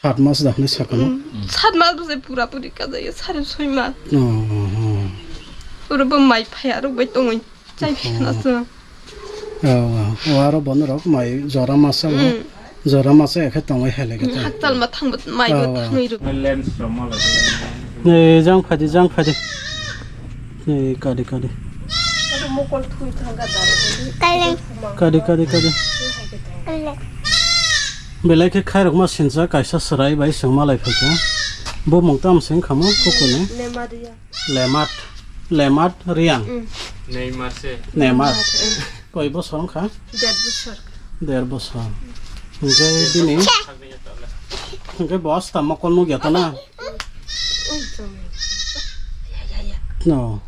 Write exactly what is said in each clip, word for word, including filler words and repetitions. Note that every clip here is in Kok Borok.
Sat mas da hwnwi sakha no? Mm. Sat mas bwsai pura puri kajaya, sari soi mas. Oh, oh, oh. Oro bo mai phaya rok bai tongwi chai phiyana se. Oh, oh. O aro bono rok mai jora masa o. Mm. Jora masa ekhe tongwi hai lai khe ta. Hakchal ma thangbo mai bo thangwi rok. Lens rok ma lai. Nei, jang phadi, jang phadi. Nei, kadi, kadi. Oro mokol thui thangka da. Kadi, kadi, kadi. Belai khe khairokma sinsa kaisa chwrai bai chwng malai phaikha. Bumung tamo se wngkha mo kukuni? Nemaria. Lemat, Lemat Riang. Mm. Neymar se. Neymar. Neymar, mm. Koi bosor wngkha? Der bosor. Der bosor. Hwnkhe bini, hwnkhe bo asta mokol nukya ta na? Ui, chong. Ya, ya, ya. No.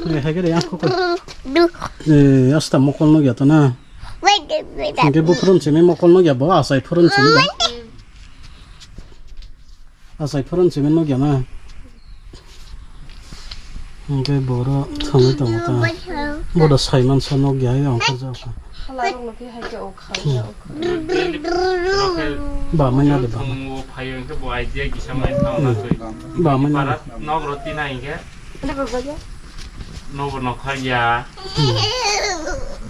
Eh, hai khe de, ang koko. Eh, asta mokol nukya ta na? Hwnkhe bo phurun simi mokol nukya, bo achai phurun simi da. Achai phurun simi nukya na. Hwnkhe boro thangwi tongo ta. Bodo saimansa nukya, ya ongkhorjak kha. Hala rok no khe hai khe o kha, o kha. Ba mai na de ba. Thung o phaio hwnkhe bo idea kisa mai thang na twi. Ba mai na de. Para nok roti na hwnkhe. Nok bo nokhar ya. Hmm.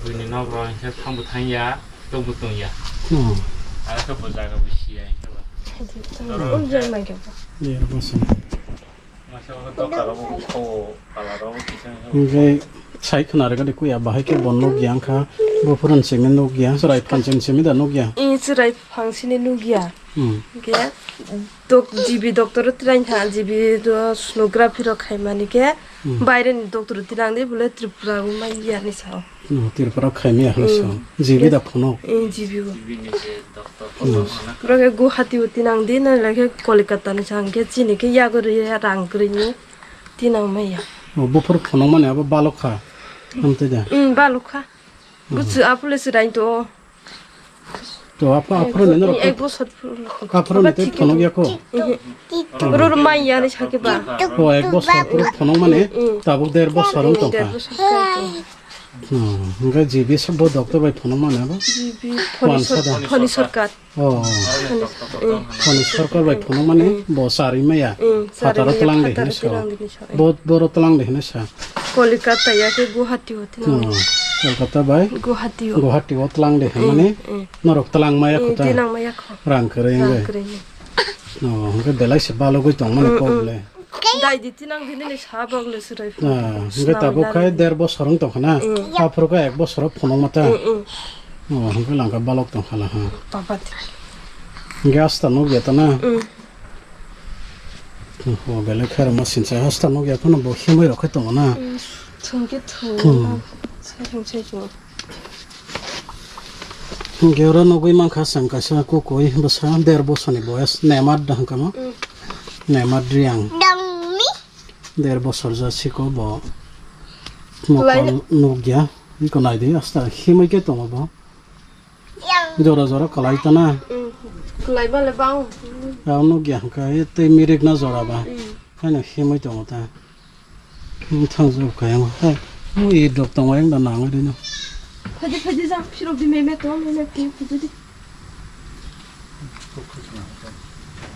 Buini nok rok hwnkhe thang bo thang ya, tong bo tong ya. Hmm. Ara khe bo jaga bo siya hwnkhe ba. Hai de, tong bo tong ya mai khe ba. Ye, bo sini. Hwnkhe sai khna rega de kuya bahai khe bo nukya wngkha, bo phurun simi nukya, chwrai phan simi da nukya. I chwrai phang sini nukya. Hmm. Hwnkhe dok-, G B doctor o twlang kha, G B o sonography rok khaimani khe Hmm. baireni doctor o twlang di bole Tripura o mai ya ni sao. Hmm, Tripura khaimaya hwnwi sao. Hmm. G B da phunuk. Eh, G B o. Hmm. Borok khe Guwahati o tinang di, na lai khe Kolkata ni sang khe chini khe yagori rang kwrwi ni tinang maya. Oh, buphuru phunuk mani abo balok kha. Amtwi da. Hmm, balok kha. Hmm. Buchu apule se rain to. To, apha, aphuru ni norok ek bosor phuru. Aphuru ni tei phunuk ya ko? Ehe. Roro mai ya ni sake ba. O, ek bosor phuru phunuk mani, Mm, mm. tabuk der bosor wng tong kha. Der bosor kha. Hmm, hwnkhe G B sa bo doctor bai phunuk mani abo? G B Wan phoni sor-, sada. Phoni sorkar. Oh. Phoni, mm. Phoni sorkar bai phunuk mani Mm. bo charwi maya. Mm, Phataro charwi maya, tlang de phataro hinwi sa. Tlang de hinwi sa. Bo, boro tlang de hinwi sa. Kolkata ya khe Guwahati o tlang. Hmm. Kolkata bai Guwahati o. Guwahati o tlang de hinmani Mm, mm. norok tlang maya Mm, kho ta. Tlang maya kho. Rang kwrwi Rang wngwi. Kwrwi wngwi. Oh, hwnkhe belai se balogwi tongmani Mm, kok mm. le. Dai di tinang di nini sabak le surai. Ah, hwnkhe tabuk khai der bosor wng tongkha na. Mm. Aphuru khe ek bosor phunuk mata. Mm, mm. Oh, hwnkhe langkha balok tongkha la ha. Papa di. Hwnkhe asta nukya ta na. Mm. Oh, belai khairokma sinsa asta nukya phano bo himwi rok khai tongo na. Mm, thung khe thung. Hmm. Sai thung sai thung. Hwnkhe oro nugwi mankha chwng kaisa kukui bwsa der bosor ni boyes Neymar da hwnkha mo. Mm. Neymar Riang. Dongni. Der bosor ja siko bo. Kwlai. Mokol nukya. Iko naidi asta himwi khe tongo bo. Yang. Jora jora kwlai ta na. Mm. Kwlai ba le bang. Ang nukya hwnkha e tei mirik na jora ba. Mm. Haino himwi tongo ta. Thang jok kaya ma. Hai. Mo i dok tong wayang da nang ri no. Phaidi, phaidi, jang phirok di, meme to, meme phirok di.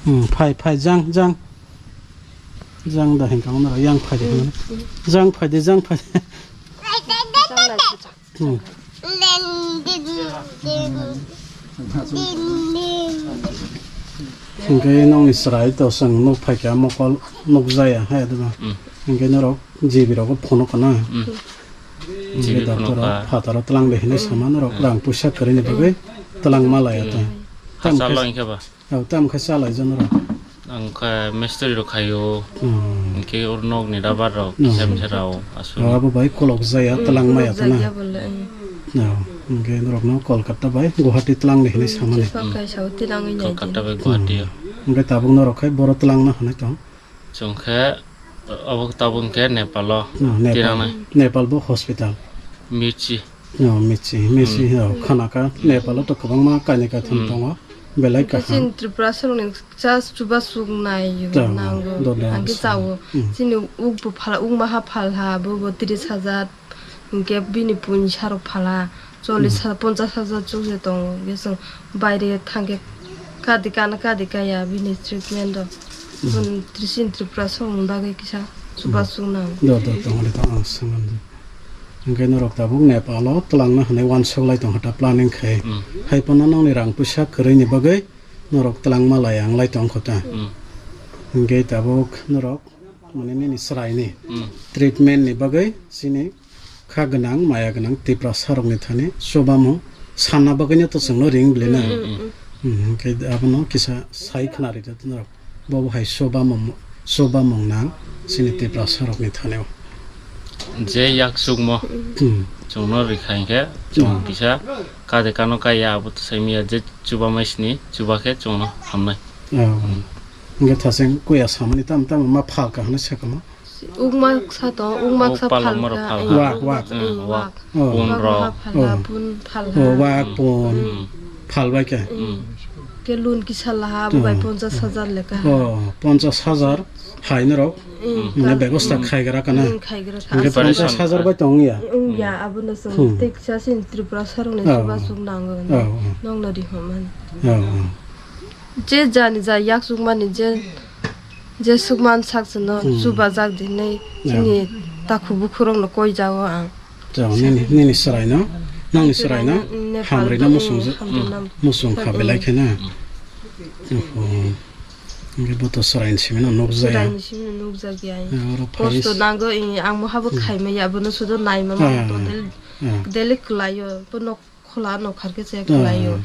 Hmm, phai, phai, jang, jang. Jang da hin kang na yang phai di. Hmm, hmm. Jang phai di, jang phai di. Jang lai, jang. Hmm. Hwnkhe nokni chwrai to chwng nuk phaikha mokol nukjaya hai adino. Hmm. Hwnkhe norok G B rogo phunukha na. Hmm. Hwnkhe G B doctor phunukha. Phataro twlang de hinwi Hmm. sama norok Hmm. rang puisa kwrwini bagwi twlang malaya to. Hmm. Hachalo hwnkhe ba? Tamo khe chalai jano rok. Ang kha mistri rok khaio. Hmm. Hwnkhe oro nokni rubber rok Hmm. kisa misa rao aswk. Abo bai kolok jaya, Hmm, twlang maya kolok tana. Jaya bole, hmm. No, hwnkhe norokno Kolkata bai Guwahati twlang di hinwi Hmm, samani. Chwng kaisa o twlang wngya Kolkata di. Bai Guwahati o. Hmm. Hwnkhe tabuk norok khai boro twlang na hinwi tong. Chwng khe abo tabuk hwnkhe Nepal o No, Nepal. Twlang nai. Nepal bo hospital. Mirchi. No, Mirchi, Mirchi, Hmm. no, khana kha. Nepal o to kwbangma kainwi kaitham Hmm. tongo. Belai Hwnkhe kaham. Chini Tripura sorokni just chubachu nai Chao, nango. Dodo Hwnkhe aswk. Chao. Mm. Chini uk bo phala, uk maha phalha, bo bo tris hajar. Hwnkhe bini puisa rok phala. Chollish ha-, ponchash hajar chukjak tongo. Hwnkhe chwng baire thangkhe kadi kana kadi kaya bini treatment rok. Hmm. Chini Tripura songni bagwi kisa chubachu nang. Do, do, tongmani to ang swngam di. Hwnkhe norok tabuk Nepal o twlangna hwnwi uansuk lai tongkha ta planning khai. Hmm. Hai phano nokni rang puisa kwrwini bagwi norok twlangma lai ang lai tongkha ta. Hmm. Hwnkhe tabuk norok mane nini chwraini Hmm. treatment ni bagwi chini kha gwnang, maya gwnang Tiprasa rokni thani chubamung sanna bagwino to chwngno ring bwlwi na. Mm, mm, mm. Hmm, hwnkhe abono kisa sai khna rwdi norok. Bo bo hai chubamung, chubamung nang chini Tiprasa rokni thani o. Je yak chukmo Hmm. chwngno rikha hinkhe Hmm. chwng kisa kade kano kaya abo to sai miya je chuba mai sini chuba khe chwngno hamnai. Oh. Hmm. Hwnkhe thaseng kuya samani tamo tamo ma phalka hwnwi sakha ma. Ukma ksa to, ukma Uk ksa phalka, moro phalka. Wak, wak. Mm, wak. Oh. Pun rok. Wak phalka, Oh. Pun phalka. Oh, wak, pun. Mm. Phalbai khe. Mm. Ke loan kisa laha, abo bai Oh. ponchash hajar lekha. Oh, ponchash hajar hai norok. Mm. Mane bebosta Mm. khaigra kana. Mm, khaigra Hwnkhe kana. ponchash hajar bai tong ya. Mm, ya, abono chwng Hmm. tei kisa sin Tripura sarokni Oh. chubachu nango. Oh, oh. Nokno rihormani. Oh, oh. Je jani ja yak chukmani je, je chukman sak chwngno Hmm. chubajak di hinwi Yeah. chini takhu bukhurokno koi jago ang. Chao, nini, nini chwraino, nangni chwraino Nepal hamrwino to, muchung mm, je-, hamrwino. muchung kha Hmm. belai kheno. Oho. Hwnkhe bo to chwraini simino nukjaya. Chwraini simino nukjakya. Ya, oro phai Kosto nango, eh, ang mohabo Hmm. khaimaya, abono sudo naima Ah, mano to del-, ah. deli kwlaio, bono Khwla nokharkhe se Ah. khlaio.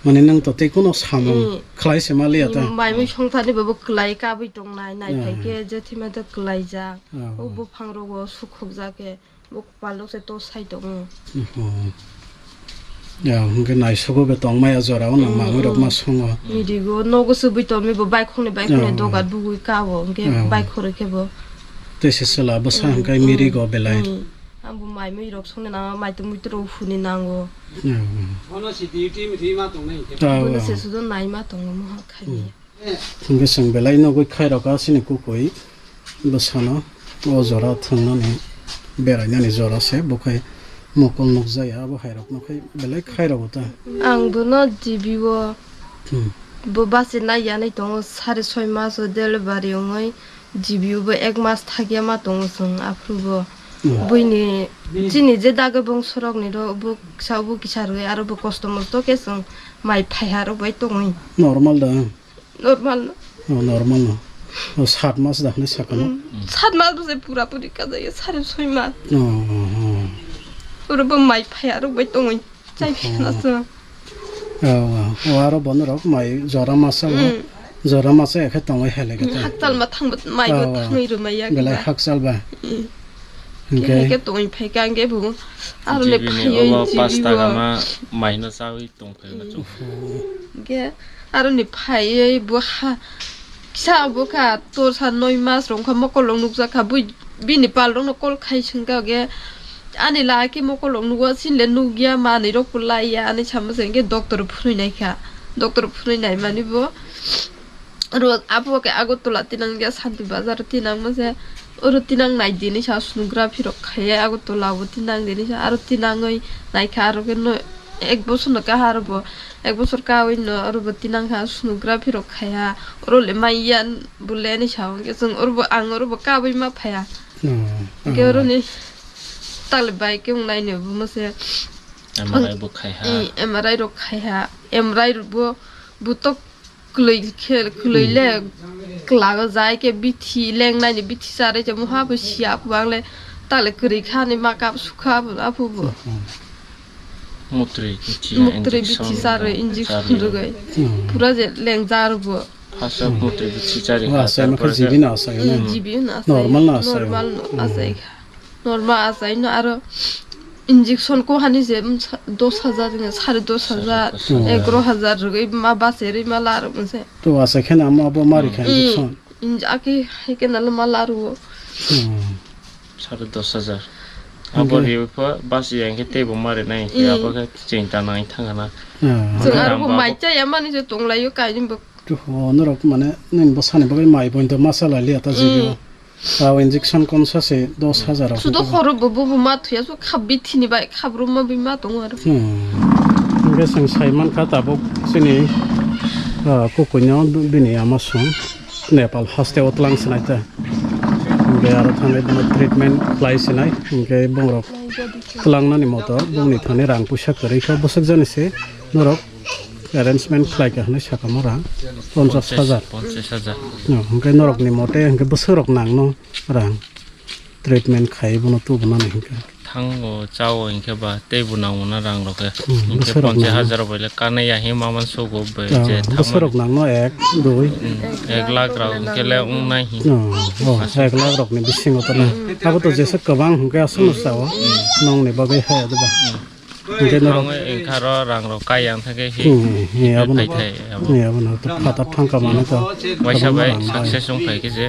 Mane nwng to tei kuno samung Mm. khlai se ma liya ta? Mm, mai mui songthani bobo kwlai kabui tongnai, nai Ah. phai khe je thima de kwlaijak. Ah. O buphang rogo sukhukjak khe, bo kwpal rok se to sai tongo. Oho. Ya, hwnkhe naisogo be tongmaya jora o nang Mm, mamui rok mm. ma songo. Midigo nogo subui tongmi bo baikhokni baikhokni Ah. dogar bugui kabo, hwnkhe Ah. baikhoro khe bo. Tei se chwla bwsa Mm, hwnkhe mm, mirigo belai. Mm. Ang bo mai mui rok songni nango, mai twi mui twi rok huni nango. Mm. Bono si duty mithima tongnai hwnkhe. Ah, Bono ah. se sudo naima tongo mohor khaini. Mm. Hwnkhe chwng belai nugwi khairokha chini kukui bwsano o jora thwngnani berainani jora se, bo khai mokol nukjaya abo hai rokno khai belai khairokgo ta. Ang bono G B o Hmm. bo bachina yanwi tongo, sari soi maso delivery wngwi. G B o bo ek mas thakya ma tongo chwng, aphuru bo Hmm. buini chini je dagi bongso rokni ro bo kisa bo kisa rwui aro bo kosto mosto khe chwng mai phaiha rok bai tongwi. Normal da? Normal no. Oh, normal no. Oh, sat mas da hwnwi sakha no? Hmm. Sat mas bo se pura puri kajaya, sari soi mas. Oh, oh, oh. Oro bo mai phaiha rok bai tongwi. Chai Oh. phikna chwng. Oh, oh. O aro bono rok mai jora masa o. Mm. Jora masa ekhe tongwi hai lege ta. Hakchal ma thangbo mai bo Oh, oh. thangwi rwmai ya Belai kiba. Hakchal ba. Mm. Hingke Khe hingke tongwi phai ka hingke bo. Aro le G B ni phaiwi obo G B pash taka o. ma maino chawi tong phai na Mm. chwng. Hingke aro ni phaiwi bo ha Kisa bo kha, torsa noi mas rok wngkha, mokolrok nukjak kha, bui bini pal rokno call khai swngkha, hwnkhe ani lage khe mokolrok nugo, chini le nukya, manwi rok bo laiya, ani sama se hwnkhe doctor phunui naikha, doctor phunui naimani bo oro abo khe Agartala tinang ya Santi Bazar o tinang ma se, oro tinang nai di hinwi sa sonography rok khaiya, Agartala o tinang di hinwi sa, aro tinangwi naikha, aro khe no ek bosor no kaha aro bo. Ek bosor kaui no oro bo tinang kha sonography rok khaiha, oro le maiya bole ani sa hwnkhe chwng oro bo, ang oro bo kabui ma phaiha. Oh, Hwnkhe oh. oro ni tale bai khe wng nai ni obo mo se M R I bo khaiha. Mm, M R I rok khaiha. M R I rok bo butok kwlwi khe, kwlwi le kwlago jai khe bithi leng nai ni bithi charwi se muha bo siya bo ang le tale kwrwi kha ni ma kap sukha bo aphu bo. Oh, oh. Muktrwi bithi Muktrwi bithi injection saro rwgwi, injection charwi. rwgwi. Hmm. Pura je lengja rwbo. First of muktrwi bithi charwi Wa kha, asai ma kha tarpore G B no asai Hmm, na. G B no asai. Normal no asai. Normal no Hmm. asai kha. Normal asai no aro injection ko hani je, mm, sa-, dos hajar ni, sare dos hajar, Sare dos hajar. egaro hajar rwgwi ma base rwi ma la rwbo se. To asai khe na amo abo mari kha Hmm. injection. Inj-, aki hai khe na le ma la rwo. Hmm. Sare dos hajar. Hingke Abo riwi pho basi ya hingke teibo mari nai hingke Mm. abo khe chwng ta nang thang na. Ah. Chwng Hingke aro ang bo bo mai abo chaya mani se tong laio kaini bo. Tu ho norok mane nini bwsani bagwi mai bo hinto ma cha lai liya ta Mm. jibo. Rao injection konsa se dos hajar rok. Sudo khoro bo bo bo ma thuya su khab bi thini bai khab rum ma bi ma tongo aro. Hmm. Hingke chwng sai mankha tabuk chini, ah, kukuino bini ama song Nepal haste o tlang sinai ta. Hingke aro thangwi bono treatment khlai sinai. Hingke bongrok tlangnani moto bongni thani rang puisa kwrwi kha bwswk jani se norok arrangement khlai kha hwnwi sakha mo rang ponchash hajar. Ponchash hajar. No, hingke norokni mote hingke bwswk rok nangno rang treatment khai bono tubunani hingke. Thango chao hingke ba tei bo nangmano rang rok khe. Hmm, hingke bwswk rok ponchash hajar bai le kana ya hi maman sugo bai je thango. Bwswk rok nangno ek, dui. Hmm, ek lakh rok hingke le wngnai hi. Oh, oh, ek lakh rokni bisingo to na. Abo to jesa kwbang hingke aswkno sao. Nongni bagwi hai ado ba. Hingke norok. Thango engkha ro rang rok kai yang thangke hi. Hmm, hmm, abono. Khai thai, abo. Hmm, abono to phatar thangka mane to. Waisa bai success wng phai khe je.